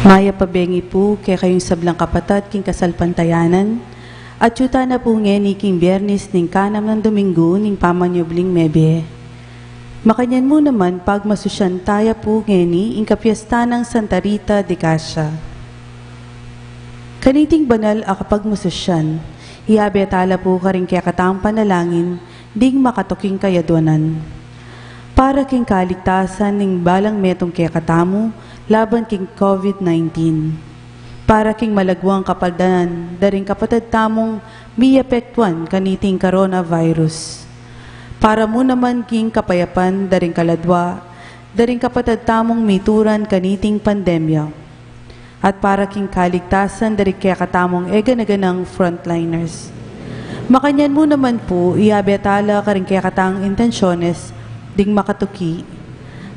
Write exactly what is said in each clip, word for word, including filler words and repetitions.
Mayap a bengi pu kekayung sablang kapatad king kasalpantayanan, at atyu tana pu ngeni king Biernes ning kanam nang Dominggu ning pamanyubling mebie. Makanyan mu naman pagmasusyan taya pu ngeni ing kapiestan nang Santa Rita de Cascia. Kaniting banal a kapagmasusyan, iabe tala pu karing kekatang panalangin ding makatuking kayadwanan. Para king kaligtasan ning balang metung kekatamu laban king COVID nineteen. Para king malagwang kapaldanan da ring kapatad tamung miapektuan kaniting coronavirus. Para mu naman king kapayapan da ring kaladwa da ring kapatad tamung mituran kaniting pandemya. At para king kaligtasan da ring kekatamung e gana-ganang frontliners. Makanyan mu naman pu, iabe tala karing kekatang intensyones ding makatuki.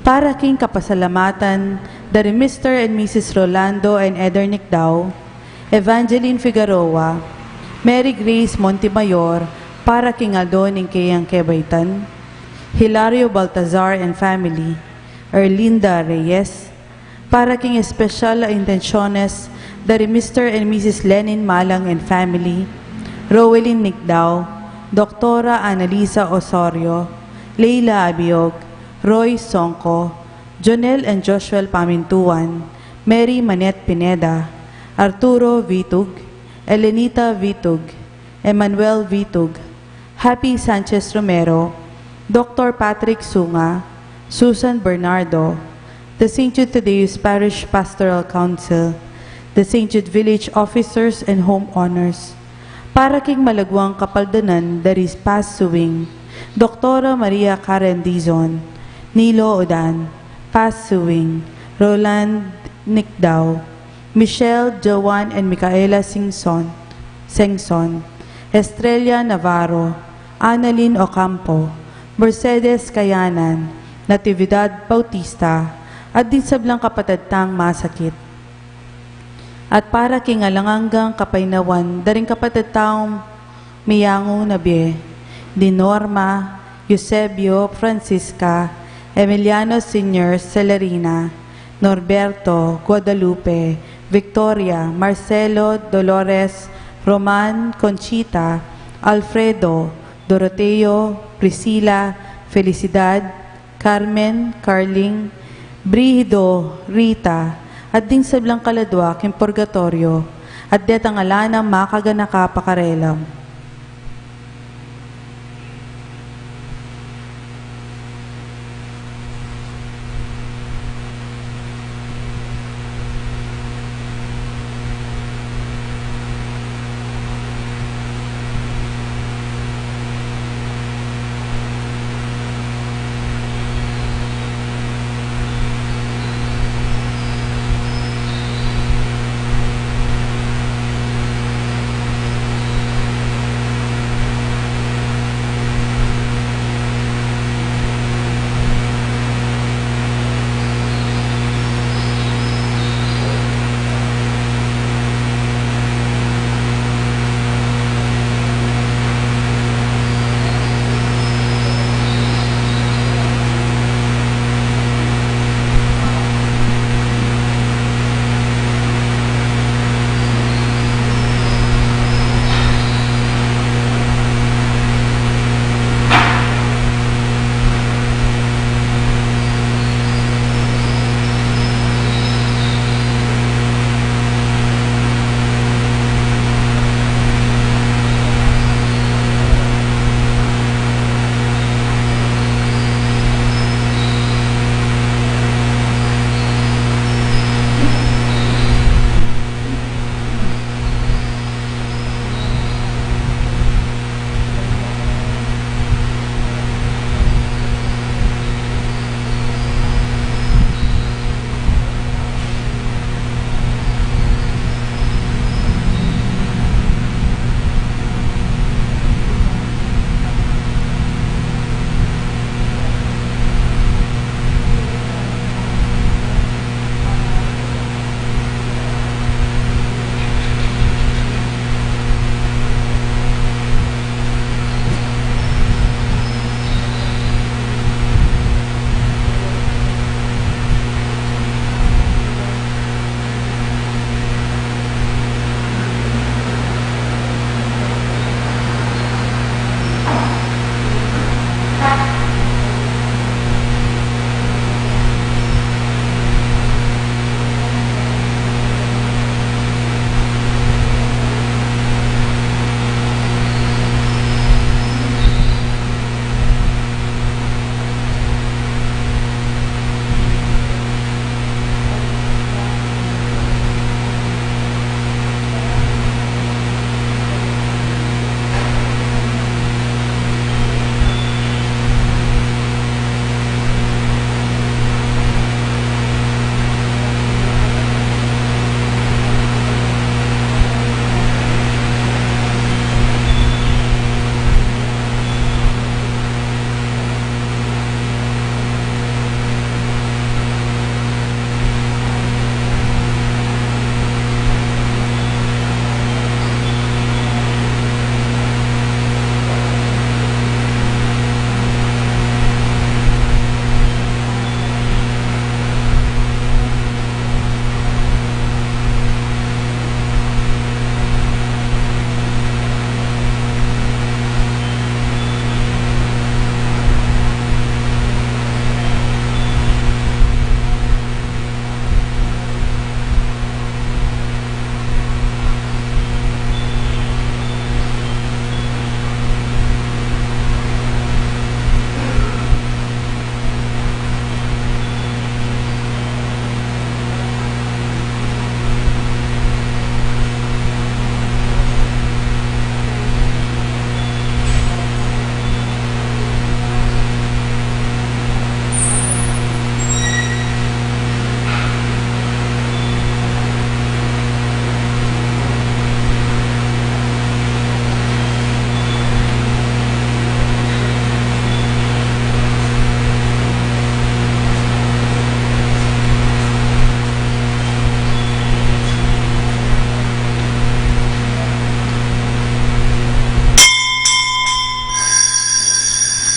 Para king kapasalamatan da ring Mister and Missus Rolando and Eder Nicdao, Evangeline Figueroa, Mary Grace Montemayor, para king aldo ning keyang kebaitan, Hilario Baltazar and family, Erlinda Reyes, para king espesyal a intensyones da ri Mister and Missus Lenin Malang and family, Roelyn Nicdao, Doktora Annalisa Osorio, Leila Abiog, Roy Songco, Jonel and Joshua Pamintuan, Mary Manette Pineda, Arturo Vitug, Elenita Vitug, Emmanuel Vitug, Happy Sanchez Romero, Doctor Patrick Sunga, Susan Bernardo, the Saint Jude Thaddeus Parish Pastoral Council, the Saint Jude Village Officers and Homeowners, para king malagwang kapaldanan da ri Past Suing, Doktora Maria Karen Dizon, Nilo Odan, Past Suing, Roland Nicdao, Michelle, Joan, and Micaela Singson, Sengson, Estrella Navarro, Annalyn Ocampo, Mercedes Kayanan, Natividad Bautista, at ding sablang kapatad tang masakit. At para king alang anggang kapaynawan da ring kapatad tang miyangu na bie, di Norma, Eusebio, Francisca, Emiliano Senior, Celerina, Norberto, Guadalupe, Victoria, Marcelo, Dolores, Roman, Conchita, Alfredo, Doroteo, Priscila, Felicidad, Carmen, Carling, Brigido, Rita, at ding sablang kaladwa king purgatoryo, at detang ala nang makaganaka pakarelang.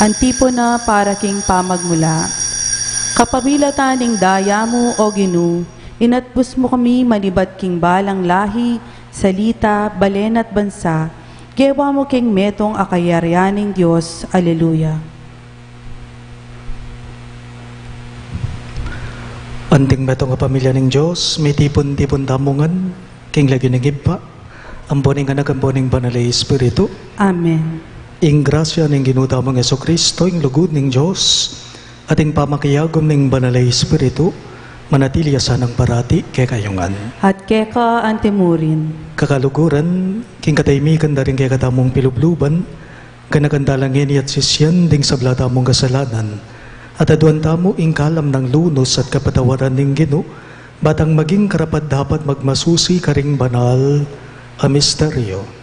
Antipona para king pamagmula. Kapamilatan ning daya mu, O Ginu, inatbus mu kami manibat king balang lahi, salita, balen at bansa, gewa mu king metung a kayarian ning Dios. Aleluya. Anting metung a pamilya ning Dios, mitipun-tipun tamu ngan king lagyu ning Ibpa, ampo ning Anak, ampo ning Banal a Espiritu. Amen. Ing grasya ning Ginu tamung Jesucristo, ing lugud ning Dios, at ing pamakiagum ning Banal a Espiritu, manatili ya sanang parati kekayu ngan. At keka antimurin. Kakaluguran, king katahimikan da ring kekatamung pilubluban, ganakan tala ngeni at sisian ding sabla tamung kasalanan, at aduan tamu ing kalam nang lunus at kapatawaran ning Ginu, batang maging karapat-dapat magmasusi karing banal a misteryo.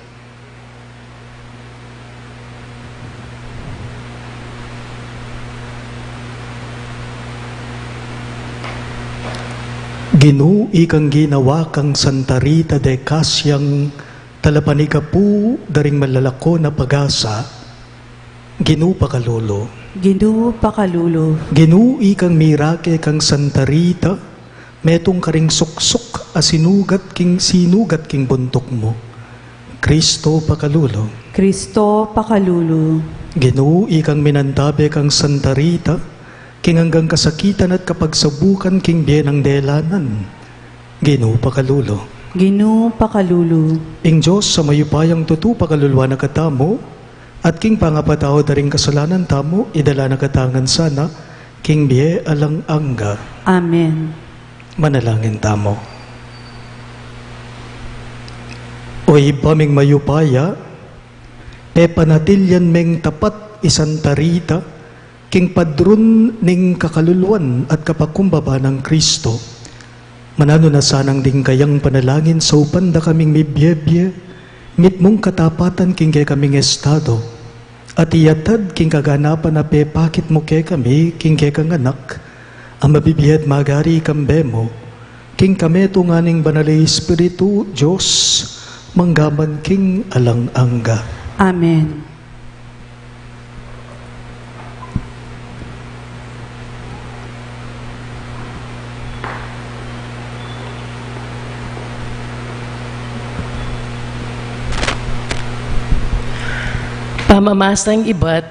Ginu, ikang ginawa kang Santa Rita de Cassian, talapanigapu da ring malalako na pagasa, Ginu pakalulu. Ginu pakalulu. Ginu, ikang mirake kang Santa Rita, metung karing suksuk a sinugat king, sinugat king buntuk mu, Kristo pakalulu. Kristo pakalulu. Ginu, ikang minantabe kang Santa Rita, king anggang kasakitan at kapagsabukan king bie nang delanan, Ginu pakalulu. Ginu pakalulu. Ing Dios a mayupayang tutu pakaluluan na katamu, at king pangapatawad da ring kasalanan tamu, idala na katamu ngan sana king bie alang angga. Amen. Manalangin tamu. O Ibpa ming mayupaya, pepanatilyan meng tapat i Santa Rita, king padrun ning kakaluluan at kapakumbaba nang Kristo. Mananu na sanang ding kayang panalangin saupan da kaming mibie-bie mitmung katapatan king kekaming estado, at iyatad king kaganapan a pepakit mu kekami king kekang Anak, a mabibie at magari kambe mu, king kametungan ning Banal a Espiritu, Dios, mangga man king alang angga. Amen. Pamamasang ibat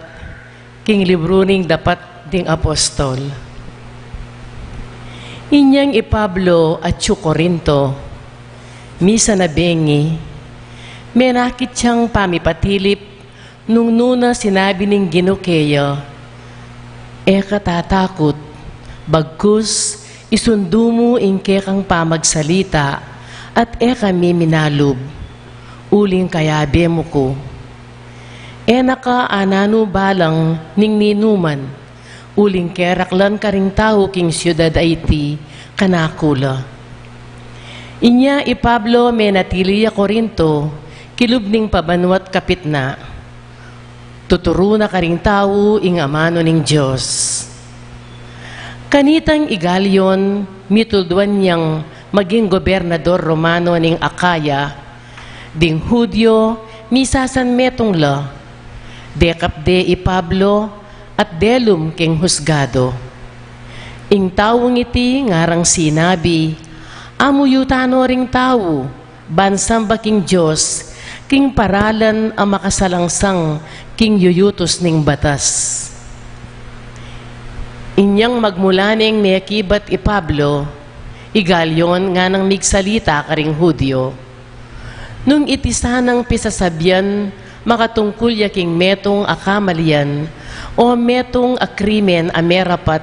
king libru ning Dapat ding Apostol. Inyang i Pablo atyu Corinto, misan a bengi, menakit yang pamipatilip nung nuna sinabi ning Ginu keya, "E ka tatakut, bagkus isundu mu ing kekang pamagsalita, at e ka miminalub, uling kayabe mu ku. E na ka ananu balang ning ninuman, uling keraklan karing tau king siudad a iti kanaku la." Inya i Pablo menatili ya Corinto, kilub ning pabanua't kapitna. Tuturu na karing tau ing amanu ning Dios. Kanitang i Galion, mitulduan yang maging gobernador Romano ning Akaya, ding Judio misasanmetung la, dekapde i Pablo at delum king husgado. Ing taung iti ngarang sinabi, amuyu tano ring tau ban samba king Dios, king paralan a makasalangsang king yuyutus ning batas. Inyang magmula neng mekibat i Pablo, i Galion nganang migsalita karing Judio. Nung iti sanang pisasabian makatungkul ya king metung a kamalian o metung a krimen a merapat,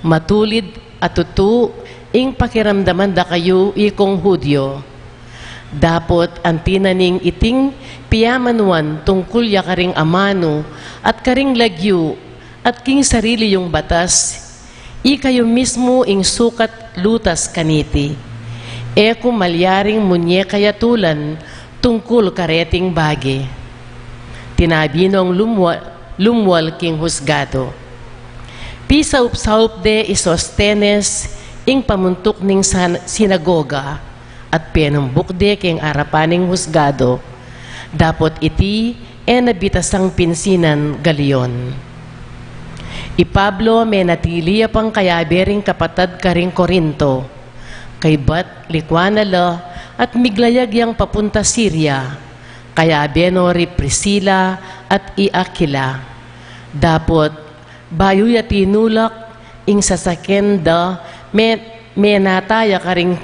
matulid a tutu ing pakiramdaman da kayu ikong Judio. Dapot anti na ning iting piamanuan tungkul ya karing amanu at karing lagyu at king sarili yung batas, ikayu mismu ing sukat lutas kaniti. E ku malyaring munye kayatulan tungkul kareting bage. Tinabi nong lumwa-, lumwal king husgado. Pisaup-saup de i Sostenes ing pamuntuk ning san-, sinagoga, at penumbuk de king arapan ning husgado. Dapot iti E na bitasang pinsinan galion. I Pablo menatili ya pang kayabe ring kapatad karing Corinto, kaybat likuan na la at miglayag yang papunta Siria, kayabe no ri Priscila at i Aquila. Dapot bayu ya tinulak ing sasaken da, me-, menata ya karing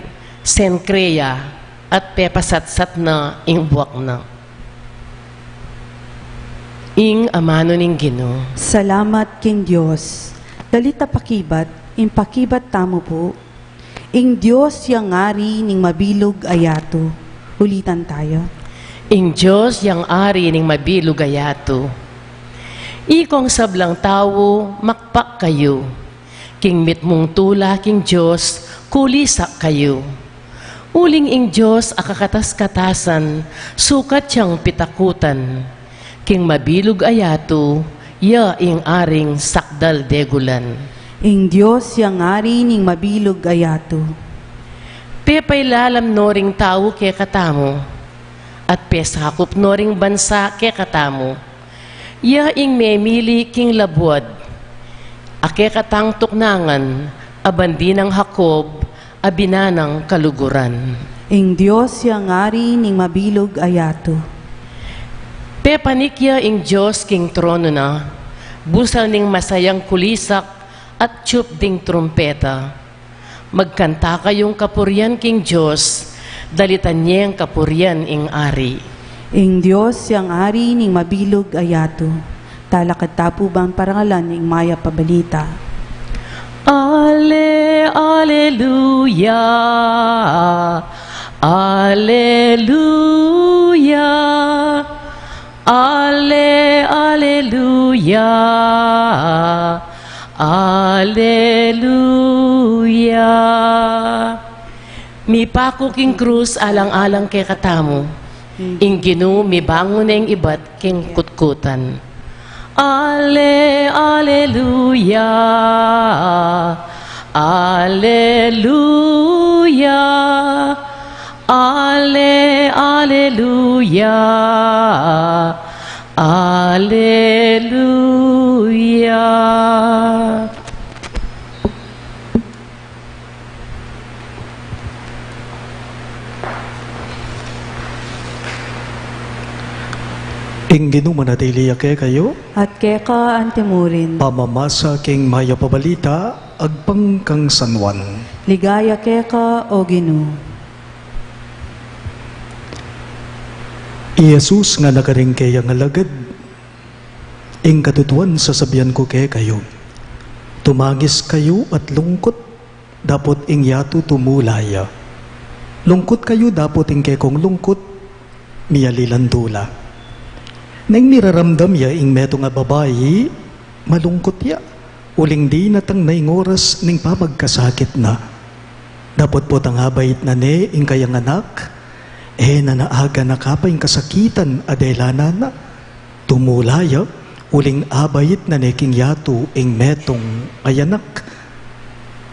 Cencrea at pepasatsat na ing buak na. Ing amanu ning Ginu. Salamat king Dios. Dalit a pakibat, ing pakibat tamu pu. Ing Dios yang ari ning mabilug a yatu. Ulitan tayo. Ing Dios yang ari ning mabilug a yatu. Ikong sablang tau, makpak kayu. King mitmung tula king Dios, kulisak kayu. Uling ing Dios a kakatas-katasan, sukat yang pitakutan. King mabilug a yatu, ya ing aring sakdal degulan. Ing Dios yang ari ning mabilug a yatu. Pepailalam no ring tau kekatamu, at pesakup no ring bansa kekatamu. Ya ing memili king labuad, a kekatang tuknangan, a bandi nang Jacob, a binanang kaluguran. Ing Dios yang ari ning mabilug a yatu. Pepanik ya ing Dios king trono na, busal ning masayang kulisak at tiup ding trumpeta. Magkanta kayung kapurian king Dios, dalitan yeng kapurian ing ari. Ing Dios yang ari ning mabilug a yatu. Talakad ta pu ban parangalan ing mayap a balita. Ale, aleluya, aleluya, ale, aleluya, aleluya. Mipaku king krus alang-alang kekatamu. Ing Ginu mibangun ne ing ibat king kutkutan. Ale, aleluya, aleluya, ale, aleluya, aleluya. Ing Ginu manatili ya kekayu. At keka antimurin. Pamamasa king mayap a balita agpang kang San Juan. Ligaya keka, O Ginu. I Jesus ngana karing kayang alagad, ing katutuan sasabian ku kekayu, tumangis kayu at lungkut, dapot ing yatu tumula ya. Lungkut kayu dapot ing kekong lungkut, miali lang tula. Neng miraramdam ya ing metung a babai, malungkut ya, uling dinatang na ing oras ning pamagkasakit na. Dapot potang abait na ne ing kayang anak, e na naganaka pa ing kasakitan a delanan na. Tumula ya, uling abait na ne king yatu ing metung a anak.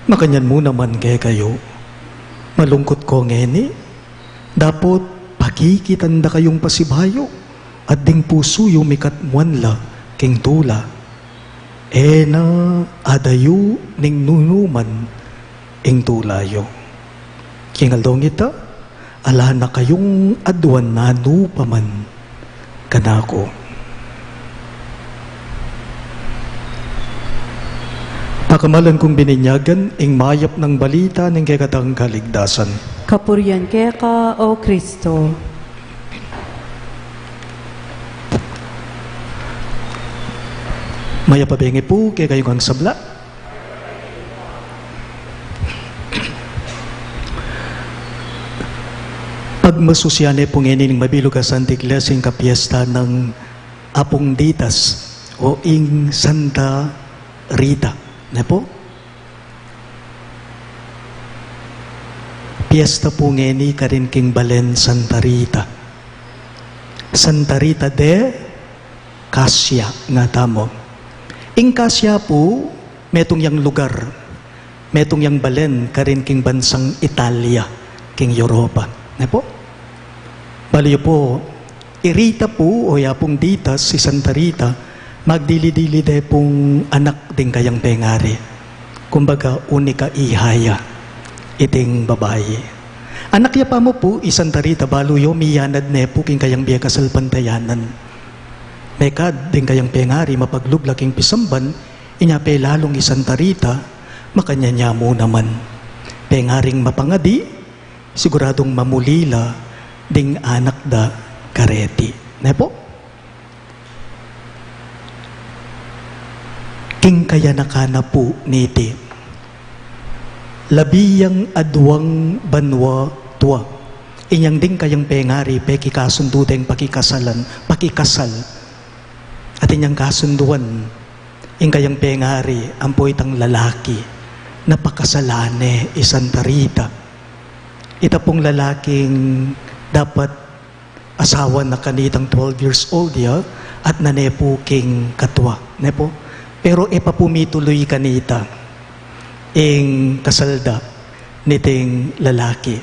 Makanyan mu naman kekayu. Malungkut ko ngeni, dapot pakikitan da kayung pasibayu, at ding pusu yu mikatmuan la king tula. E na adayu ning nunuman ing tula yu. King aldong ita, ala na kayung aduan nanu pa man kanaku. Pakamalan kung bininyagan, ing mayap nang balita ning kekatang kaligtasan. Kapurian keka, O Kristo. Mayap a bengi pu kekayung sabla. Pagmasusian ne pu ngeni ning mabilug a Santa Iglesia ing kapiesta nang Apung Ditas o ing Santa Rita, ne pu? Piesta pu ngeni karin king balen Santa Rita. Santa Rita de Cassia nga tamu. Ing Cassia pu, metung yang lugar, metung yang balen karin king bansang Italia, king Europa. Ne pu? Balu yu pu, I Rita pu, o ya pung Ditas, i Santa Rita, magdili-dili de pung anak ding kayang pengari. Kumbaga, unika iha ya iting babai. Anak ya pamu pu i Santa Rita, balu yu miyanad ne pu king kayang bie kasalpantayanan. Mekad ding kayang pengari mapaglub la king pisamban, inya pe lalung i Santa Rita, makanyan ya mu naman. Pengaring mapangadi, siguradung mamuli la ding anak da kareti. Ne pu? King kayanakan na pu niti, labi yang aduang banua tua. Inyang ding kayang pengari pekikasundu deng pakikasalan, pakikasal. At inyang kasunduan, ing kayang pengari ampo itang lalaki na pakasalan ne i Santa Rita. Ita pung lalaking dapat asawa na kanitang twelve years old ya, at nane pu king katua, ne pu? Pero e pa pu mituluy kanita ing kasal da niting lalaki.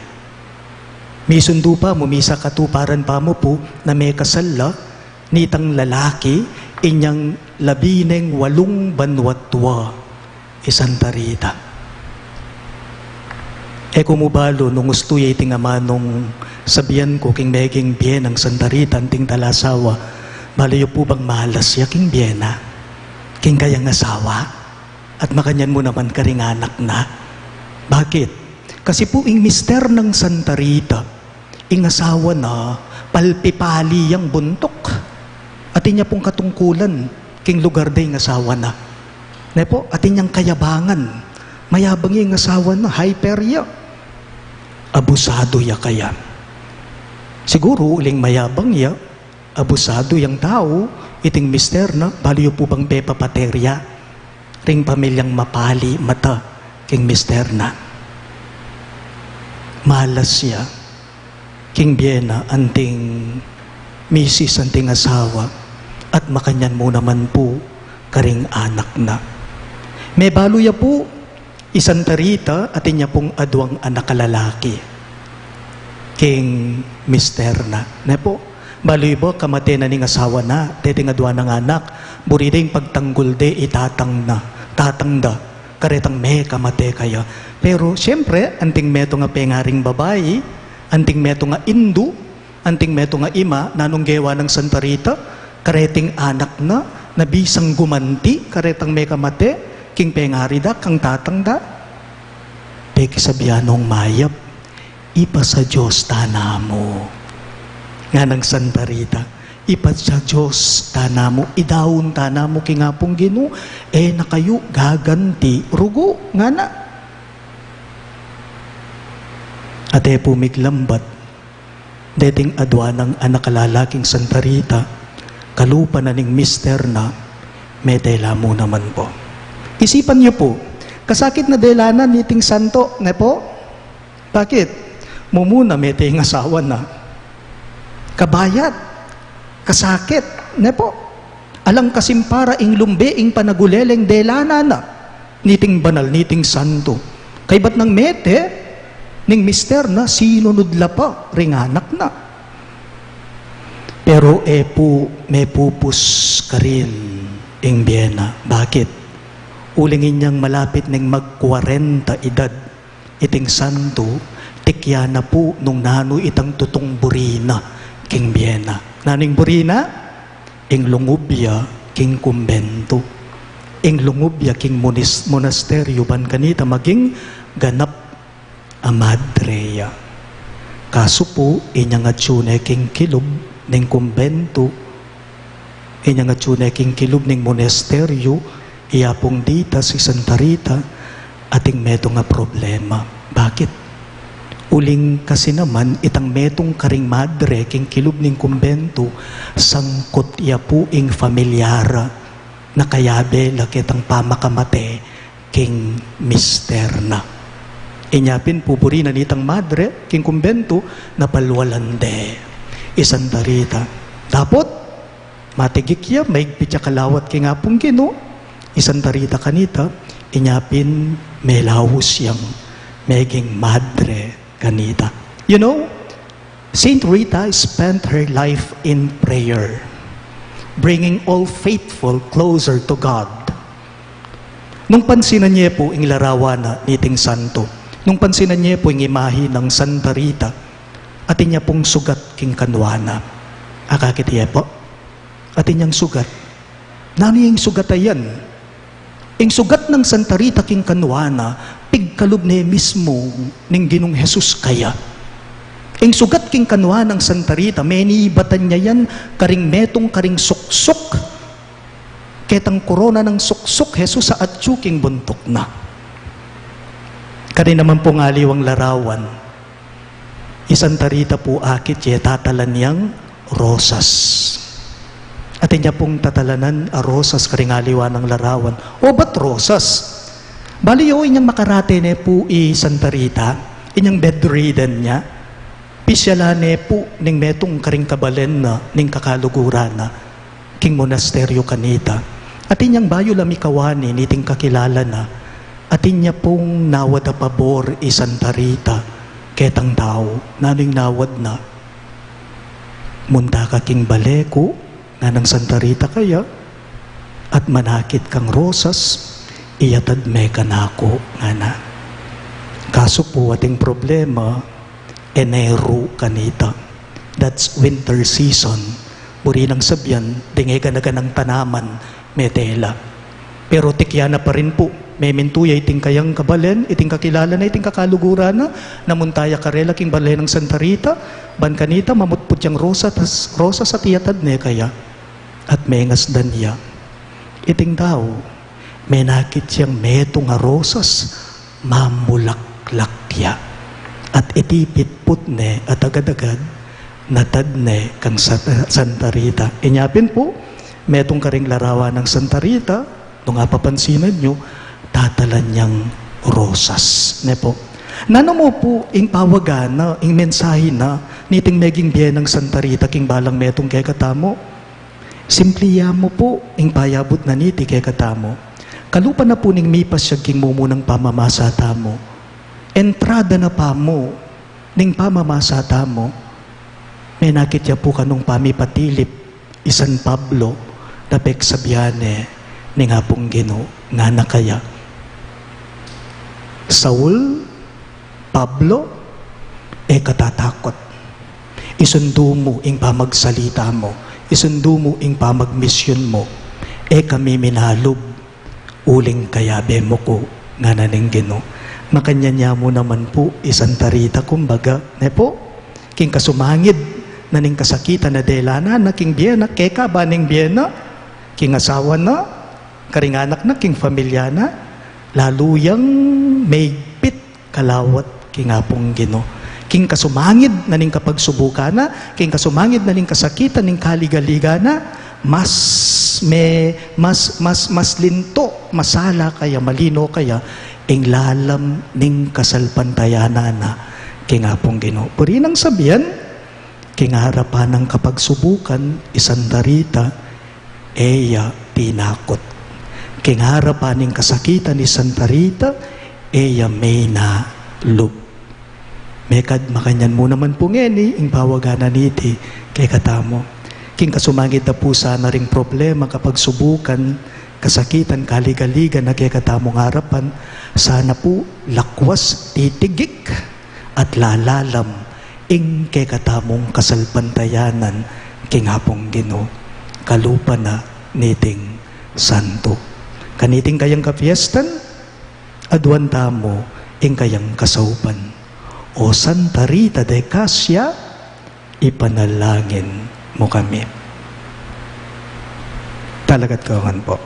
Misundu pamu, misakatuparan pamu pu na mekasal la nitang lalaki inyang labi neng walung banua tua i Santa Rita. E ku mu balu nung ustu ya iting amanung sabian ku king meging bie nang Santa Rita anting talasawa, balu yu pu bang malas ya king bie na, king kayang asawa, at makanyan mu naman karing anak na. Bakit? Kasi pu ing mister nang Santa Rita, ing asawa na, palpipali yang buntuk. Atin ya pung katungkulan king lugar de ing asawa na. Ne pu? Atin yang kayabangan. Mayabang ya ing asawa na, hyper ya. Abusadu ya kaya. Siguru uling mayabang ya, abusadu yang tau, iting mister na, balu yu pu bang pepapate ya ring pamilyang mapali mata king mister na. Malas ya king bie na anting misis, anting asawa, at makanyan mu naman pu karing anak na. Mebalu ya pu, i Santa Rita, atin ya pung aduang anak a lalaki king mister na. Ne pu? Balu yu ba, kamate na ning asawa na, deting adua nang anak, buri deng pagtanggul de i tatang na, tatang da, karetang mekamate kaya. Pero, siyempre, anting metung a pengaring babai, anting metung a indu, anting metung a ima, nanung gewa nang Santa Rita kareting anak na, na bisang gumanti karetang mekamate king pengari da, kang tatang da? Pekisabyan nung mayap, "Ipasadiyos tana mu," nganang Santa Rita. "Ipasadiyos tana mu, idaun tana mu king Apung Ginu, e na kayu gaganti rugu," ngana. At e pu miglambat, deting adua nang anak a lalaking Santa Rita, kalupa na ning mister na, mete la mu naman pu. Isipan yu pu, kasakit na delanan niting santo, ne pu? Bakit? Mumuna, mete ing asawa na. Kabayat, kasakit, ne pu? Alang kasimpara ing lumbe ing panaguleleng delanan na niting banal, niting santo. Kaybat nang mete ning mister na, sinunud la pa ring anak na. Pero e pu mepupus karin ing bie na. Bakit? Uling inyang malapit neng magkwarenta idad iting santo, tikya na pu nung nanu itang tutung buri na king bie na. Nanu ing buri na? Ing lungub ya king kumbentu. Ing lungub ya king munis-, monasteryo ban kanita maging ganap a madre ya. Kasu pu, inyang atyu ne king kilub ning kumbentu, inyang atyu ne king kilub ning monasteryo, i Apung Ditas, i Santa Rita, ating metung a problema. Bakit? Uling kasi naman, itang metung karing madre king kilub ning kumbentu, sangkut ya pu ing familiar na kayabe la ketang pamakamate king mister na. Inya pin pu buri na nitang madre king kumbentu, napalwalan de i Santa Rita. Dapot matigik ya, maigpit ya kalawat king Apung Ginu, i Santa Rita kanita, inya pin melaus yang meging madre kanita. You know, Saint Rita spent her life in prayer, bringing all faithful closer to God. Nung pansinan ye pu ing larawan na niting santo, nung pansinan ye pu ing imahi nang Santa Rita, atin ya pung sugat king kanwa na. Akakit ye pu? Atin yang sugat. Nanu ing sugat a yan? Ing sugat nang Santa Rita king kanwa na, pigkalub ne mismu ning Ginung Jesus keya. Ing sugat king kanwa nang Santa Rita, menibatan ya yan karing metung karing suksuk, ketang korona nang suksuk Jesus a atyu king buntuk na. Karin naman pung aliwang larawan, i Santa Rita pu akit ye tatalan yang rosas. Atin ya pung tatalanan a rosas karing aliwa nang larawan. O, ba't rosas? Bale, o, inyang makarate ne pu i Santa Rita, inyang bedridden ya, pisyalan ne pu ning metung karing kabalen na ning kakaluguran na king monasteryo kanita. Atin yang bayu la mikawani niting kakilala na, atin ya pung nawad a pabor i Santa Rita ketang tau. Nanu ing nawad na? Munta ka king bale ku, nganang Santa Rita keya, at manakit kang rosas, iyatad me kanaku, ngana. Kasu pu ating problema, Eneru kanita. That's winter season. Buri nang sabian, deng e gana-ganang tanaman, mete la. Pero tikyan na pa rin pu, memintu ya iting kayang kabalen, iting kakilala na, iting kakaluguran na, na munta ya karela king bale nang Santa Rita, ban kanita mamutput yang rosas, rosas at iyatad ne keya. At mengasdan ya. Iting tau, menakit yang metung a rosas, mamulaklak ya. At iti pitput ne at agad-agad natad ne kang Sat-, Santa Rita. Inya pin pu, metung karing larawan nang Santa Rita, nung apapansinan yu, tatalan yang rosas. Ne pu? Nanu mu pu ing pawaga na, ing mensahe na, niting meging bie nang Santa Rita king balang metung kekatamu? Simpli ya mu pu ing payabut na niti kekatamu. Kalupa na pu ning mipasyag king mumunang pamamasa tamu, entrada na pamu ning pamamasa tamu, menakit ya pu kanung pamipatilip i San Pablo, na peksabian ne ning Apung Ginu, ngana kaya, Saul, Pablo, e ka tatakut. Isundu mu ing pamagsalita mu, isundu mu ing pamagmisyun mu, e ka miminalub uling kayabe mu ku, ngana ning Ginu. Makanyan ya mu naman pu i Santa Rita, kumbaga, ne pu? King kasumangid na ning kasakitan a dela na, na king bie na, keka ba ning bie na, king asawa na, karing anak na, king pamilya na, lalu yang maigpit kalawat king Apung Ginu. King kasumangid na ning kapagsubukan na, king kasumangid na ning kasakitan, ning kaligaligan na, mas me-, mas, mas, mas linto, mas ala kaya, malino kaya ing lalam ning kasalpantayanan na king Apung Ginu. Buri nang sabian, king arapan nang kapagsubukan, i Santa Rita, e ya tinakut. King arapan ning kasakitan, i Santa Rita, e ya minalub. Mekad makanyan mu naman pu ngeni ing pawaga na niti kekatamu. King kasumangid na pu sana ring problema, kapagsubukan, kasakitan, kaligaligan na kekatamung arapan, sana pu lakwas titigik at lalalam ing kekatamung kasalpantayanan king Apung Ginu, kalupa na niting santo. Kaniting kayang kapiestan, aduan tamu ing kayang kasaupan. O Santa Rita de Casia, ipanalangin mu kami. Talagat kawan po.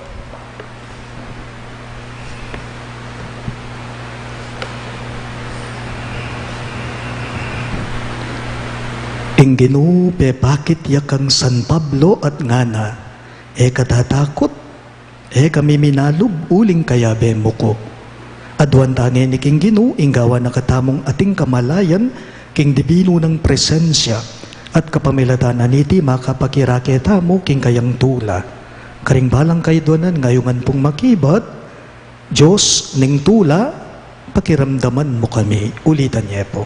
Ing Ginu pepakit ya kang San Pablo at ngana, e ka tatakut, e ka miminalub uling kayabe mu ku. Aduan ta ngeni king Ginu, ing gawan na katamung ating kamalayan king dibinu nang presensya, at kapamilatan na niti makapakirake tamu king kayang tula. Karing balang kaiduanan ngayungan pung makibat, Dios ning tula, pakiramdaman mu kami. Ulitan ye po.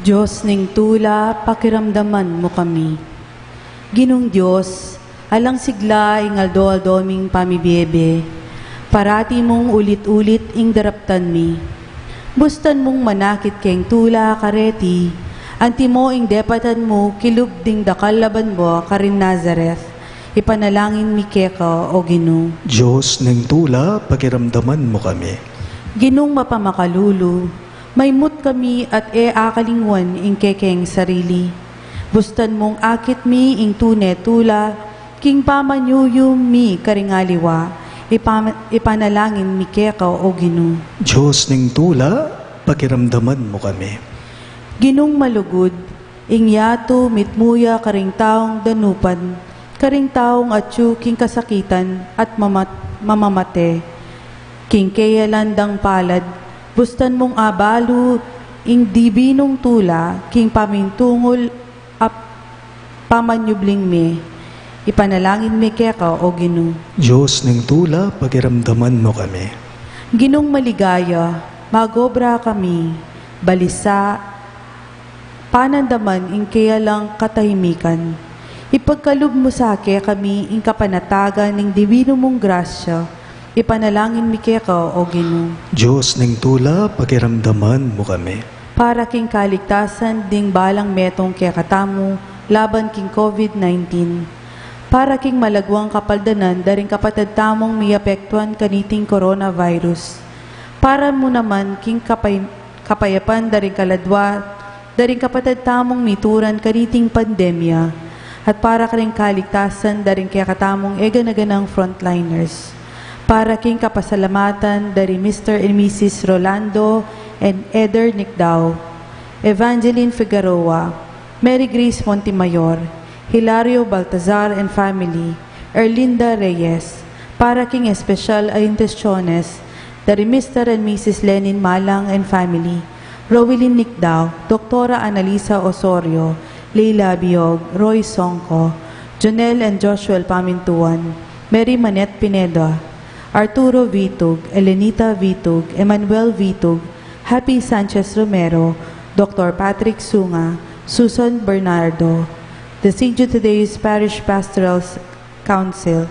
Dios ning tula, pakiramdaman mu kami. Ginung Dios, alang sigla ing aldo-aldo ming pamibiebe, parati mung ulit-ulit ing daraptan mi. Bustan mung manakit keng tula kareti, antimo ing depatan mu kilub ding dakal a banua karin Nazareth, ipanalangin mi keka, O Ginu. Dios ning tula, pakiramdaman mu kami. Ginung mapamakalulu, maimut kami at e akalingwan ing kekeng sarili. Bustan mung akit mi ing tune tula, king pamanyuyum mi karing aliwa, ipama-, ipanalangin mi keka, O Ginu. Dios ning tula, pakiramdaman mu kami. Ginung malugud, ing yatu mitmu ya karing taung danupan, karing taung atyu king kasakitan at mamat-, mamamate. King keyalan dang palad, bustan mung abalu ing dibinung tula king pamintungul a pamanyubling mi. Ipanalangin mi keka, O Ginu. Dios ning tula, pakiramdaman mu kami. Ginung maligaya, magobra kami, balisa, panandaman ing keyalang katahimikan. Ipagkalub mu sa kekami ing kapanatagan ning dibinu mung grasya, ipanalangin mi keka, O Ginu. Dios ning tula, pakiramdaman mu kami. Para king kaligtasan ding balang metung kekatamu laban king COVID nineteen. Para king malagwang kapaldanan da ring kapatad tamung miapektuan kaniting coronavirus. Para mu naman king kapay-, kapayapan da ring kaladwa, da ring kapatad tamung mituran kaniting pandemya, at para karing kaligtasan da ring kekatamung e gana-ganang frontliners. Para king kapasalamatan da ri Mister and Missus Rolando and Eder Nicdao, Evangeline Figueroa, Mary Grace Montemayor, Hilario Baltazar and family, Erlinda Reyes, para king espesyal a intensyones da ri Mister and Missus Lenin Malang and family, Rowilyn Nicdao, Doktora Annalisa Osorio, Leila Biog, Roy Songco, Jonel and Joshua Pamintuan, Mary Manette Pineda, Arturo Vitug, Elenita Vitug, Emmanuel Vitug, Happy Sanchez Romero, Doktor Patrick Sunga, Susan Bernardo, the Saint Jude Thaddeus Parish Pastoral Council,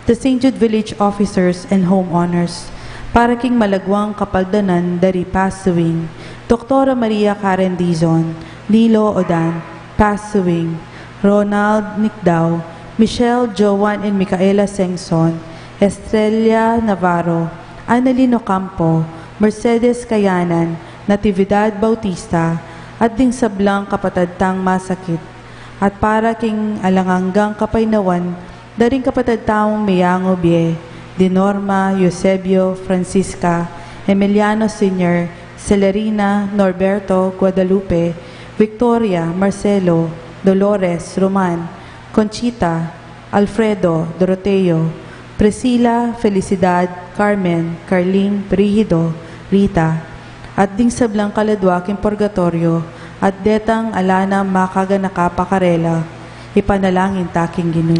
the Saint Jude Village Officers and Homeowners, para king malagwang kapaldanan da ri Pass the Wing, Doktora Maria Karen Dizon, Nilo Odan, Pass the Wing, Ronald Nicdao, Michelle, Joan and Micaela Sengson, Estrella Navarro, Annalyn Ocampo, Mercedes Kayanan, Natividad Bautista, at ding sablang kapatad tang masakit, at para king alang anggang kapaynawan da ring kapatad tamung meyangu bie, di Norma, Eusebio, Francisca, Emiliano Senior, Celerina, Norberto, Guadalupe, Victoria, Marcelo, Dolores, Roman, Conchita, Alfredo, Doroteo, Priscila, Felicidad, Carmen, Carling, Brigido, Rita, at ding sablang kaladwa king purgatoryo, at detang ala na makaganaka pa karela, ipanalangin ta king Ginu.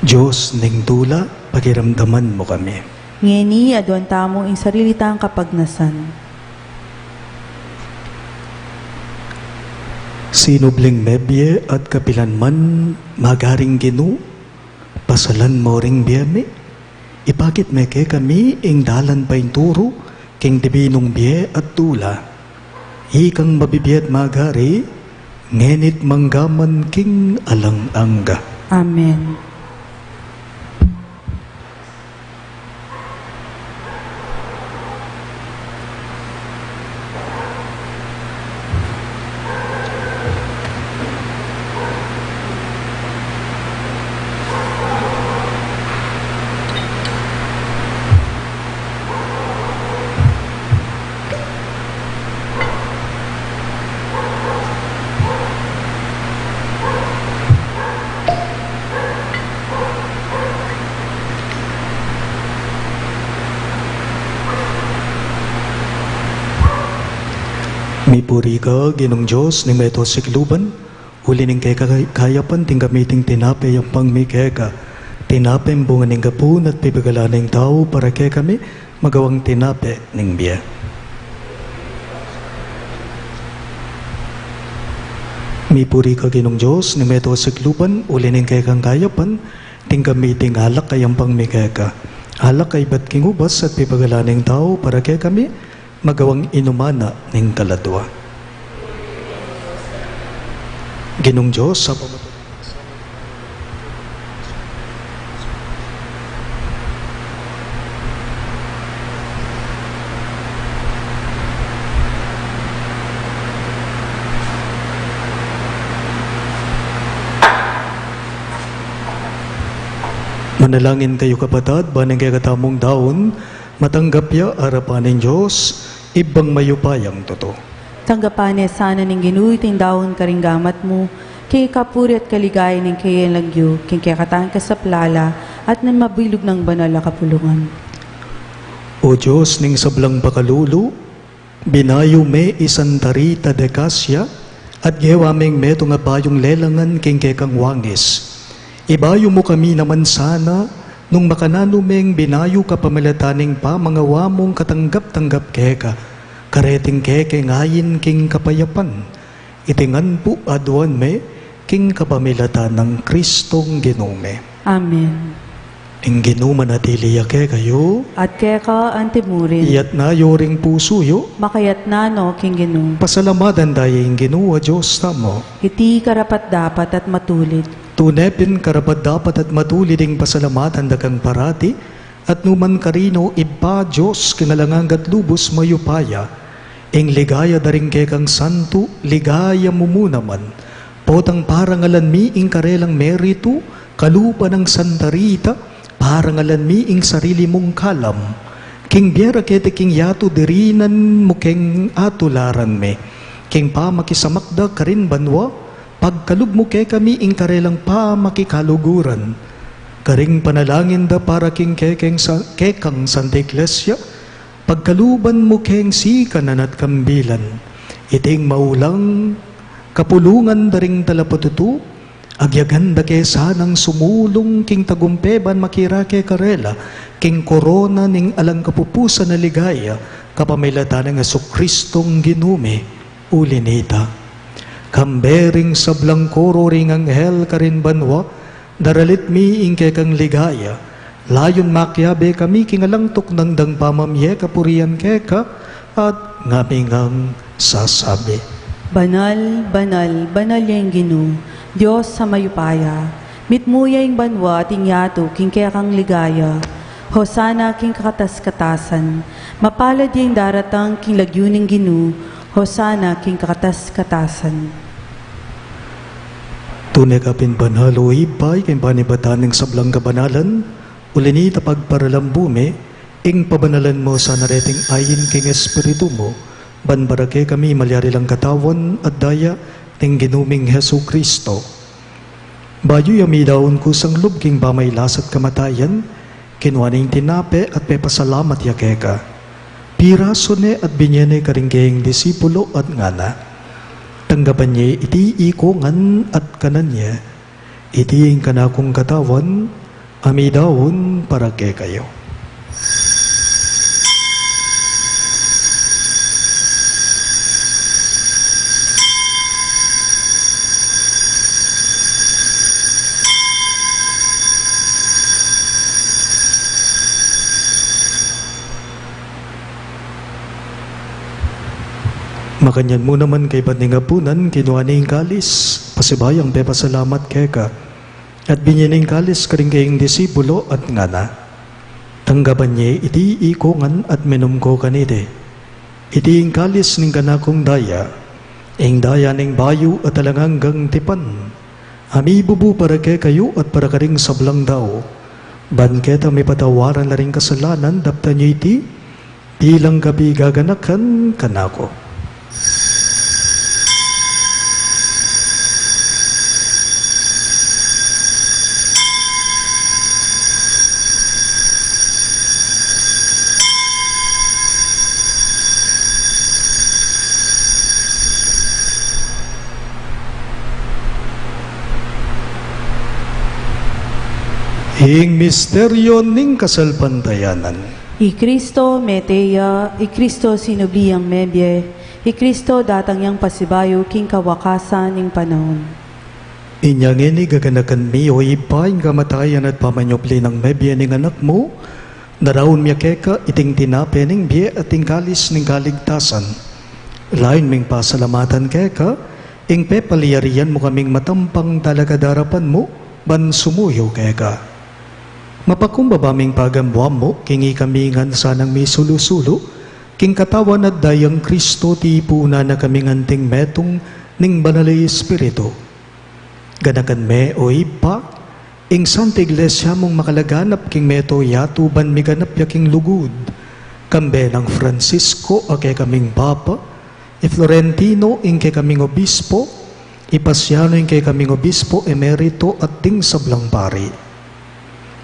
Dios ning tula, pakiramdaman mu kami. Ngeni, aduan tamu ing sarili tang kapagnasan. Sinubling mebie at kapilan man, magaring Ginu, pasalan mu ring bie mi, ipakit me kekami ing dalan painturu king dibinung bie at tula. Ikang mabibie at magari, ngeni't mangga man king alang angga. Amen. Mipuri ka, Ginung Dios ning meto sikluban, uli ning keka kayapan ding kamiting tinape yampang mi keka, tinapeng bunga ning gapun at pibagalan ning tau para kekami, magawang tinape ning bie. Mipuri ka Ginung Dios ning meto a sikluban, uli ning kekang kayapan, tinggap mi iting alak a yampang mi keka. Alak a ibat king ubas at pipagalan ning tau para kekami, magawang inuman na ning kaladua. Ginung Dios, sa pamatu- Manalangin kayu, kapatad, ban ing kekatamung daun, matanggap ya arapan ning Dios, Ibpang mayupayang tutu. Tanggapan ne sana ning Ginu iting daun karing gamat mu, king kapurian at kaligayan ning kayang lagyu, king kekatang kasaplalan, at ning mabilug nang banal a kapulungan. O Dios ning sablang pakalulu, binayu me i Santa Rita de Casia, at gewa meng metung a bayung lelangan king kekang wangis. Ibayu mu kami naman sana, nung makananu meng binayu kapamilatan ning pamangawa mung katanggap-tanggap keka, kareting kekeng ain king kapayapan. Iti ngan pu aduan mi, king kapamilatan nang Kristong Ginu mi. Amen. Ing Ginu manatili ya kekayu. At keka antimurin. Iyatas yu ring pusu yu. Makayatas no king Ginu. Pasalamatan taya ing Ginu a Dios tamu. Iti karapat-dapat at matulid. Tune pin karapat-dapat at matulid ing pasalamatan da kang parati, at nukarin man, Ibpa, Dios king alang angga at lubus mayupaya. Ing ligaya da ring kekang santu, ligaya mu mu naman. Potang parangalan mi ing karelang meritu, kalupa nang Santa Rita, parangalan mi ing sarili mung kalam. King bie ra keti king yatu dirinan mu keng atularan mi. King pamakisamak da karin banua, pagkalub mu kekami ing karelang pamakikaluguran. Karing panalangin da para king kekeng sa-, kekang Santa Iglesia, pagkaluban mu keng sikanan at kambilan. Iting maulang kapulungan da ring talapatutu, agyagan da ke sanang sumulung king tagumpe ban makirake karela, king korona ning alang kapupusan a ligaya, kapamilatan nang Jesucristong Ginu mi. Uli nita, kambe ring sablang koro ring anghel karin banua, daralit mi ing kekang ligaya, layun makiabe kami king alang tuknang dang pamamie kapurian keka, at ngami ngang sasabi. Banal, banal, banal ya ing Ginu, Dios a mayupaya, mitmu ya ing banua at ing yatu king kekang ligaya. Hosana king kakatas-katasan. Mapalad ya ing daratang king lagyu ning Ginu. Hosana king kakatas-katasan. Tune ka pin banal, o Ibpa, ika ing panibatan ning sablang kabanalan, uli nita pagparalambu mi, ing pabanalan mu sana reting ain king Espiritu mu, ban para kekami malyari lang katawan at daya ning Ginu ming Jesucristo. Bayu ya midaun kusang lub king pamailas at kamatayan, kinua ne ing tinape at pepasalamat ya keka. Pirasu ne at binie ne karing kayang disipulo at ngana: Tanggapan ye iti ikongan at kanan ye. Iti ing kanakung katawan, a midaun para kekayu. Makanyan mu naman kaybat ning apunan, kinua ne ing kalis, pasibayu yang pepasalamat keka, at binie ne ing kalis karing kayang disipulo at ngana: Tanggapan ye iti ikongan at minum ko kaniti. Iti ing kalis ning kanakung daya, ing daya ning bayu at alang anggang tipan, a mibubu para kekayu at para karing sablang dau, ban keta mipatawaran la ring kasalanan. Daptan ye iti bilang kapigaganakan kanaku. Ing misteryo ning kasalpantayanan. I Kristo mete ya, i Kristo sinubli yang mebie, I Kristo datang yang pasibayu king kawakasan ning panaun. Inya ngeni gaganakan mi, o Ibpa, ing kamatayan at pamanyubli nang mebie ning Anak mu, daraun mi keka iting tinape ning bie at ing kalis ning kaligtasan. Layun ming pasalamatan keka ing pepalyarian mu kaming matampang talakad king arapan mu ban sumuyu keka. Mapakumbaba ming pagambuan mu king ikami ngan sanang misulu-sulu king katawan at dayang Kristo, tipunan na kaming anting metung ning Banal a Espiritu. Ganakan me, o Ibpa, ing Santa Iglesia mung makalaganap king mabilug a yatu ban miganap ya king lugud, kambe nang Francisco a kekaming Papa, i Florentino ing kekaming Obispo, i Pasiano ing kekaming Obispo Emerito at ding sablang pari.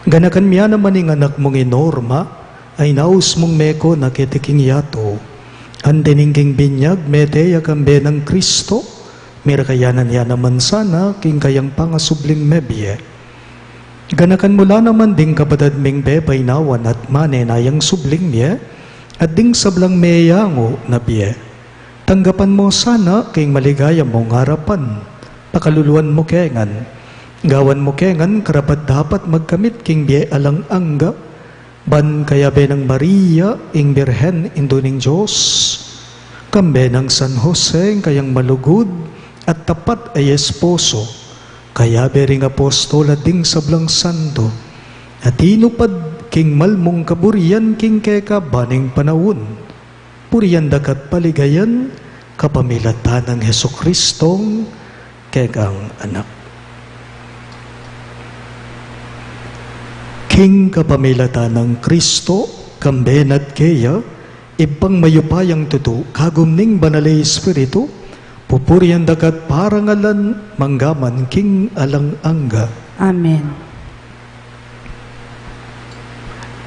Ganakan mu ya naman ing anak mung i Norma, a inaus mung meko na keti king yatu. Anti ning king binyag mete ya kambe nang Kristo, mirakayanan ya naman sana king kayang pangasubling mebie. Ganakan mu la naman ding kapatad ming pepainawan at manenayang subling mie, at ding sablang meyangu na bie. Tanggapan mu sana king maligaya mung arapan. Pakaluluan mu ke ngan. Gawan mu ke ngan karapat-dapat magkamit king bie alang angga, ban kayabe nang Maria ing Birhen, Indu ning Dios, kambe nang San Jose ing kayang malugud at tapat a esposo, kayabe ring apostol at ding sablang santo, a tinupad king mal mung kaburian king keka ban ning panaun. Purian da ka at paligayan kapamilatan nang Jesucristong kekang Anak. King kapamilatan nang Kristo, kambe na at keya, Ibpang mayupayang tutu, kagum ning Banal a Espiritu, pupurian da ka at parangalan mangga man king alang angga. Amen.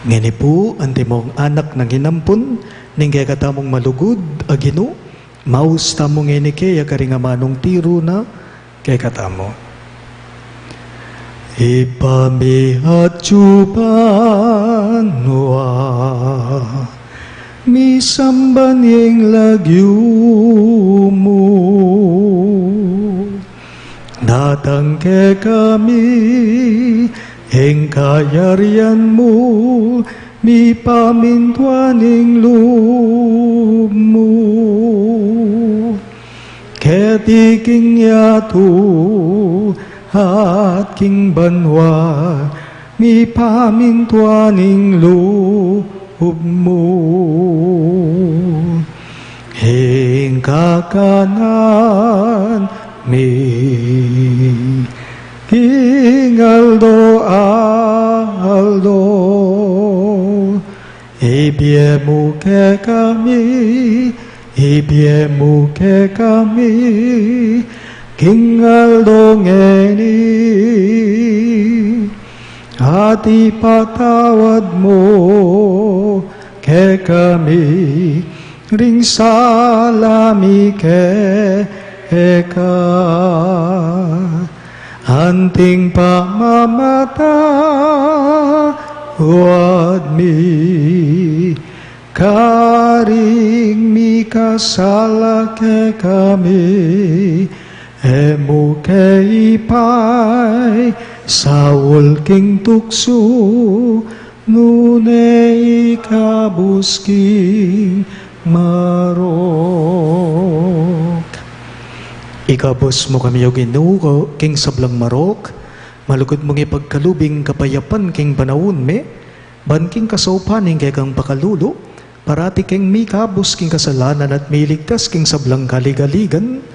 Ngeni pu, antimong anak nang inampun ning kekatamung malugud a Ginu, maus tamu ngeni keya karing amanung tiru na kekatamu. Ibpa mi atsu ka banua, misamban ya ing lagyu mu. Datang kekami ing kayarian mu, mipamintuan ing lub mu. Keti king yatu at king banua, mipamintuan ing lub mu. Ing kakanan mi king aldo-aldo, ibie mu kekami, ibie mu kekami king aldo ngeni. At ipatawad mu kekami ring sala mi keka, anting pamamatawad mi karing mikasala kekami. E mu ke ipaisaul king tuksu, nune ikabus king marok. Ikabus mu kami, o Ginu, king sablang marok, malugud mung ipagkalub ing kapayapan king panaun mi, ban king kasaupan ning kekang pakalulu, parati keng mikabus king kasalanan at miligtas king sablang kaligaligan,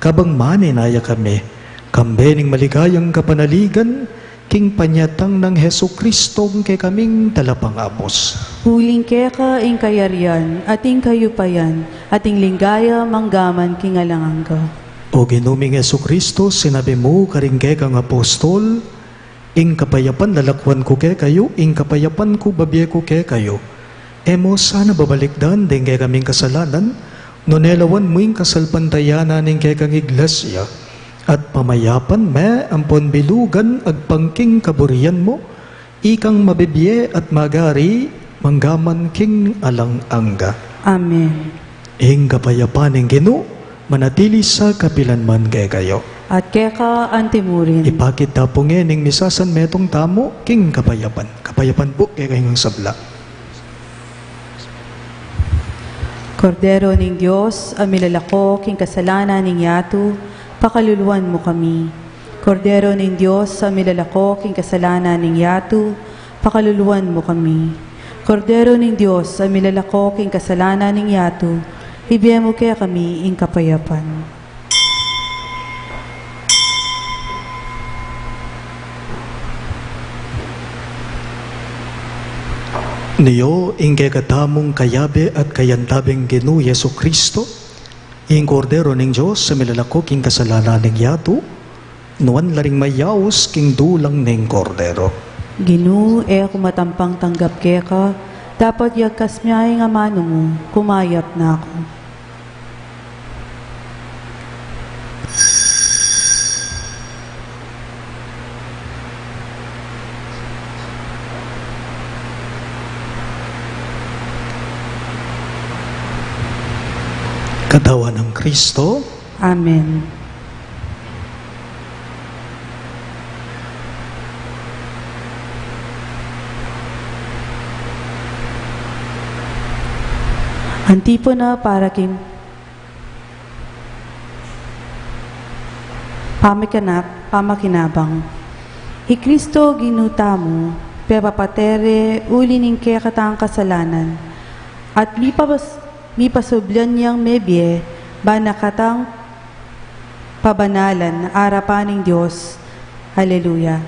kabang manenaya kami kambe ning maligayang kapanaligan king panyatang nang Jesucristong kekaming Talapangabus. Uling keka ing kayarian, at ing kayupayan, at ing ligaya, mangga man king alang angga. O Ginu ming Jesucristo, sinabi mu karing kekang apostol, ing kapayapan lalakwan ku kekayu, ing kapayapan ku babie ku kekayu. E mu sana babalikdan ding kekaming kasalanan, nune lawan mu ing kasalpantayanan ning kekang Iglesia, at pamayapan me ampon bilugan agpang king kaburian mu, ikang mabibie at magari, mangga man king alang angga. Amen. Ing kapayapan ning Ginu manatili sa kapilan man kekayu. At keka antimurin. Ipakit ta pu ngening misasanmetung tamu king kapayapan. Kapayapan pu kekayu ngang sabla. Kordero ning Dios, a milalako king kasalanan ning yatu, pakaluluan mu kami. Kordero ning Dios, a milalako king kasalanan ning yatu, pakaluluan mu kami. Kordero ning Dios, a milalako king kasalanan ning yatu, ibie mu kekami ing kapayapan. Nio ing kekatamung kayabe at kayantabeng Ginu Jesucristo, ing Kordero ning Dios a milalako king kasalanan ning yatu, nuan la ring mayaus king dulang ning Kordero. Ginu, e ku matampang tanggap keka, dapot yagkas mu ing amanu mu, kumayap na ku. Katawan nang Kristo. Amen. Antipona para king pamikana-, pamakinabang. I Kristo Ginu tamu, pepapate re uli ning kekatang kasalanan, at mipapas-, mipasublan yang mebie, ban na katang pabanalan arapan ning Dios. Aleluya.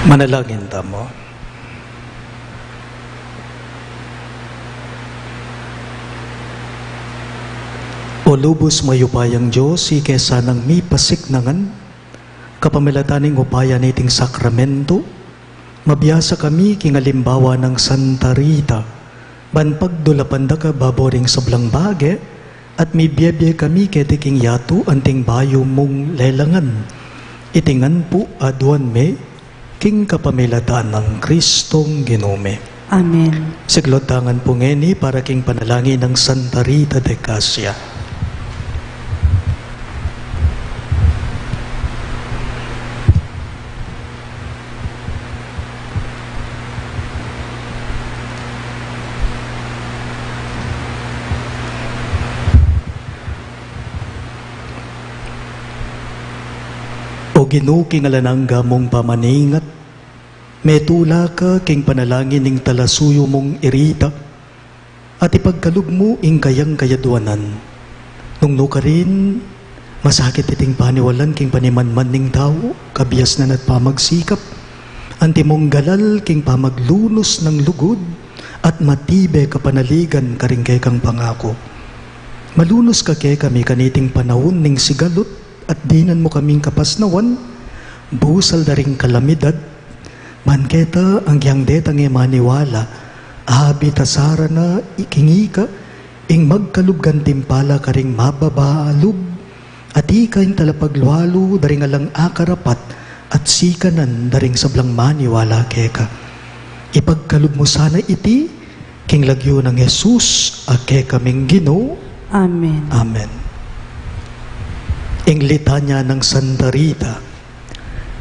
Manalangin tamu. O lubus mayupayang Dios, ika sanang mipasiknangan, kapamilatan ning upaya niting sakramento, mabiasa kami king alimbawa nang Santa Rita, ban pagdulapan da ka babo ring sablang bage, at mibiebie kami keti king yatu anting bayu mung lelangan. Iti ngan pu aduan mi king kapamilatan nang Kristong Ginu mi. Amen. Siklaud ta ngan pu ngeni para king panalangin nang Santa Rita de Casia. O Ginu, king alang angga mung pamaningat, metula ka king panalangin ning talasuyu mung i Rita, at ipagkalub mu ing kayang kayaduanan. Nung nukarin, masakit iting paniwalan king panimanman ning tau, kabiasnan at pamagsikap. Antimong galal king pamaglunus nang lugud, at matibe kapanaligan karing kekang pangaku. Malunus ka kekami kaniting panaun ning sigalut, at dinan mu kaming kapasnawan, busal da ring kalamidad, ban keta agyang detang e maniwala, abitasaran na iking ika, ing magkalub gantimpala karing mababalub, at ika ing talapaglualu da ring alang akarapat, at sikanan da ring sablang maniwala keka. Ipagkalub mu sana iti, king lagyu nang Jesus, a kekaming Ginu. Amen. Amen. Ing litanya nang Santa Rita.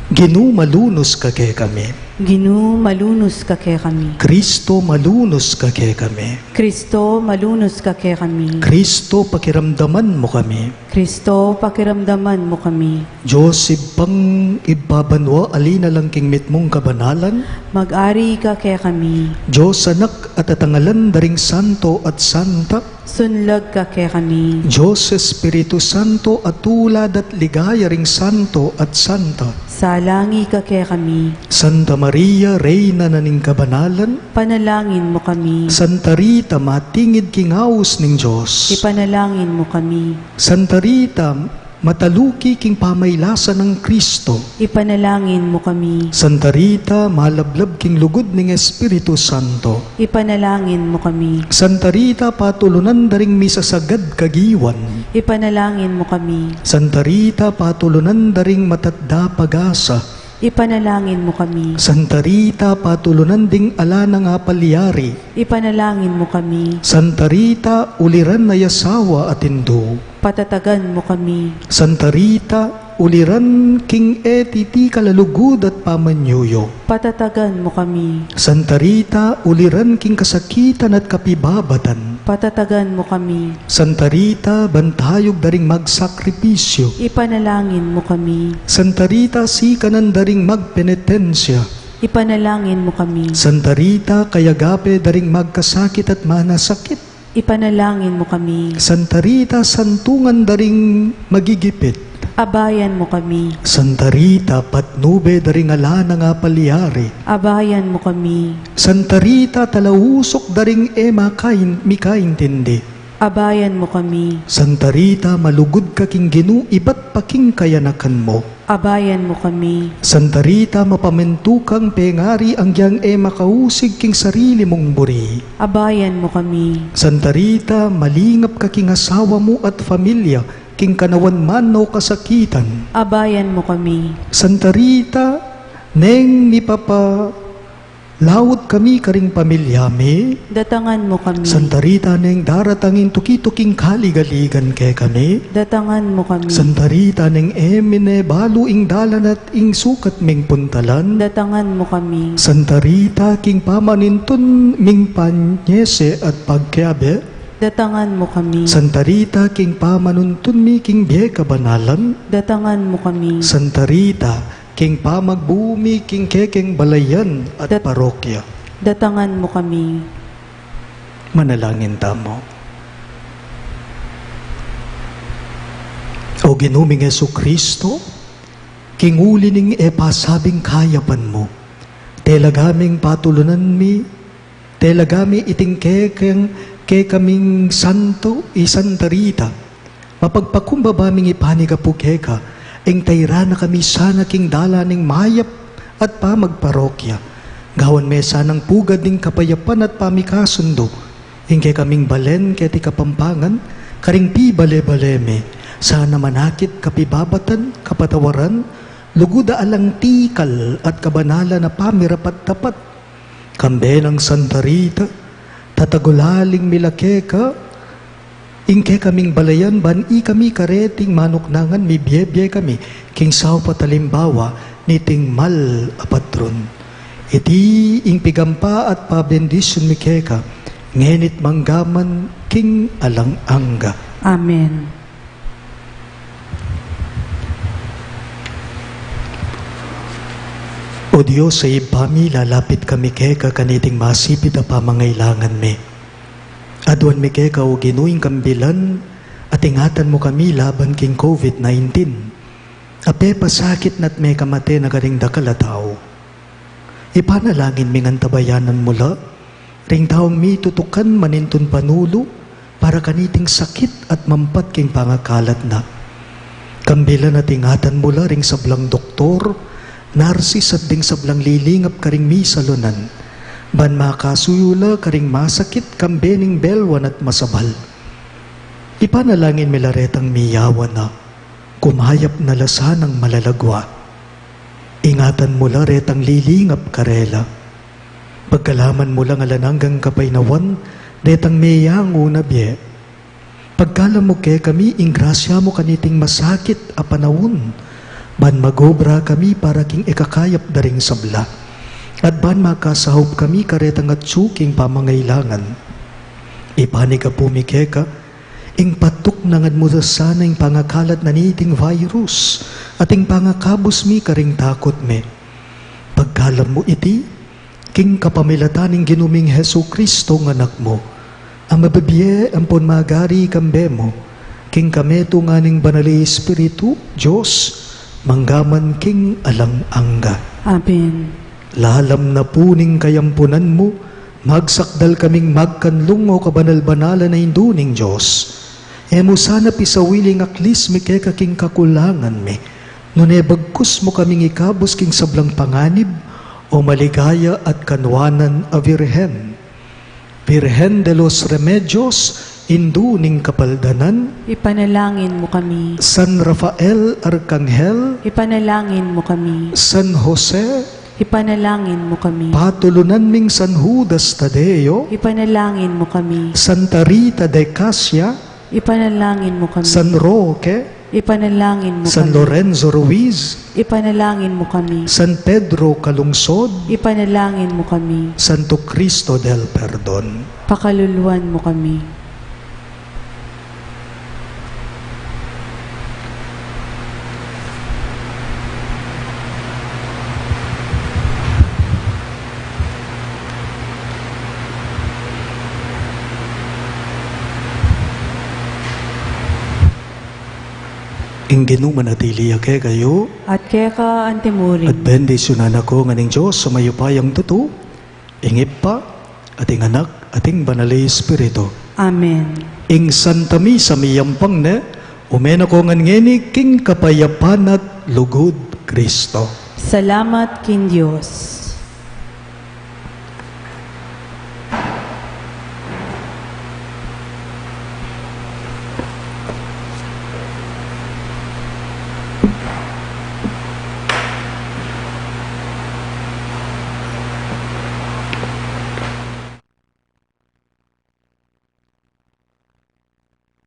Ginu, malunus ka kekami. Ginu, malunus ka kekami. Kristo, malunus ka kekami. Kristo, malunus ka kekami. Kristo, pakiramdaman mu kami. Kristo, pakiramdaman mu kami. Dios Ibpang ibpa banua, ali na lang king mitmung kabanalan. Mag-ari ka kekami. Dios Anak, a tatangalan da ring santo at santa. Sunlag ka kekami. Dios Espiritu Santo, a tulad at ligaya ring santo at santa. Salangi ka kekami. Santa Maria, Reyna na ning kabanalan. Panalangin mu kami. Santa Rita, matingid king aus ning Dios. Ipanalangin mu kami. Santa Rita, mataluki king pamailasa nang Kristo. Ipanalangin mu kami. Santa Rita, malablab king lugud ning Espiritu Santo. Ipanalangin mu kami. Santa Rita, patulunan da ring misasagad kagiwan. Ipanalangin mu kami. Santa Rita, patulunan da ring matatda pag-asa. Ipanalangin mu kami. Santa Rita, patulunan ding ala nang apalyari. Ipanalangin mu kami. Santa Rita, uliran na yasawa at indu. Patatagan mu kami. Santa Rita, uliran king e titikalug a lugud at pamanyuyu. Patatagan mu kami. Santa Rita, uliran king kasakitan at kapibabatan. Patatagan mu kami. Santa Rita, bantayug da ring magsakripisyu. Ipanalangin mu kami. Santa Rita, sikanan da ring magpenitensya. Ipanalangin mu kami. Santa Rita, kayagape da ring magkasakit at manasakit. Ipanalangin mu kami. Santa Rita, santungan da ring magigipit. Abayan mu kami. Santa Rita, patnube da ring ala nang apalyari. Abayan mu kami. Santa Rita, talausuk da ring e makain-, mikaintindi. Abayan mu kami. Santa Rita, malugud ka king Ginu, ibat pa king kayanakan mu. Abayan mu kami. Santa Rita, mapamintu kang pengari agyang e makausig king sarili mung buri. Abayan mu kami. Santa Rita, malingap ka king asawa mu at familia, king kanawan man o kasakitan. Abayan mu kami. Santa Rita, neng mipapa- laut kami karing pamilya mi. Datangan mu kami. Santa Rita, neng daratang ing tuki-tuking kaligaligan kekami. Datangan mu kami. Santa Rita, neng e mi ne balu ing dalan at ing sukat ming puntalan. Datangan mu kami. Santa Rita, king pamanuntun ming panyese at pagkiabe. Datangan mu kami. Santa Rita, king pamanuntun mi king bie kabanalan. Datangan mu kami. Santa Rita, king pamagbu mi king kekeng balayan at Dat-, parokya. Datangan mu kami. Manalangin tamu. O Ginu ming Jesucristo, king uli ning e pasabing kayapan mu, Tela kaming patulunan mi, tela kami iting kekeng, kekaming santo, i Santa Rita. Mapagpakumbaba ming ipanigapu keka, ing tairan na kami sana king dalan ning mayap at pamagparokya. Gawan me sanang pugad ning kapayapan at pamikasundu, ing kekaming balen keti Kapampangan, karing pibale-bale mi, sana manakit kapibabatan, kapatawaran, lugud a alang tikal at kabanalan a pamirapat-tapat. Kambe nang Santa Rita, tatagulaling mi la keka, ing kekaming balayan ban ikami kareting manuknangan mibie-bie kami, king saup at alimbawa niting mal a patron. Iti ing pigampa at pabendisyun mi keka, ngeni't manggaman king alang angga. Amen. O Dios a Ibpa mi, lalapit kami keka kaniting masipit a pamangailangan mi. Aduan mi keka, O Ginu, ing kambilan at ingatan mu kami laban king COVID nineteen a pepasakit na't mekamate na karing dakal a tau. Ipanalangin mi ngan tabayanan mu la ring taung mitutukan manintun panulu para kaniting sakit at mampat king pangakalat na. Kambilan at ingatan mu la ring sablang doktor, narsis at ding sablang lilingap karing misalunan, ban makasuyu la karing masakit kambe ning belwan at masabal. Ipanalangin mi la retang miyawan na, kumayap na la sanang malalagua. Ingatan mu la retang lilingap karela. Pagkalaman mu lang alang anggang kapaynawan detang meyangu na bie. Pagkalam mu kekami ing grasya mu kaniting masakit a panaun, ban magobra kami para king ikakayap da ring sabla, at ban makasaup kami karetang atsu king pamangailangan. Ipanigapu mi keka, ing patuknangan mu da sana ing pangakalat na niting virus, at ing pangakabus mi karing takut mi. Pagkalam mu iti, king kapamilatan ning Ginu ming Jesucristo nga Anak mu, a mabibie ampon magari kambe mu, king kametungan ning Banal a Espiritu, Dios, manggaman king alang angga. Amen. Lalam na pu ning kayampunan mu, magsakdal kaming magkanlung, o kabanal-banalan a Indu ning Dios. E mu sana pisawili ing aklis mi keka king kakulangan mi, nune bagkus mu kaming ikabus king sablang panganib, o maligaya at kanuanan a Virgen. Virgen de los Remedios, Indu ning Kapaldanan. Ipanalangin mu kami. San Rafael Arkanghel. Ipanalangin mu kami. San Jose. Ipanalangin mu kami. Patulunan ming San Judas Tadeo. Ipanalangin mu kami. Santa Rita de Casia. Ipanalangin mu kami. San Roque. Ipanalangin mu San kami. Lorenzo Ruiz. Ipanalangin mu kami. San Pedro Calungsod. Ipanalangin mu kami. Santo Cristo del Perdon. Pakaluluan mu kami. Ing Ginu manatili ya kekayu. At keka antimurin. At bendisyunan na ko ngan ning Dios a mayupayang tutu, ing Ibpa, at ing Anak, at ing Banal a Espiritu. Amen. Ing Santa Misa miyampang ne, ume na ko ngan ngeni king kapayapan at lugud Kristo. Salamat king Dios.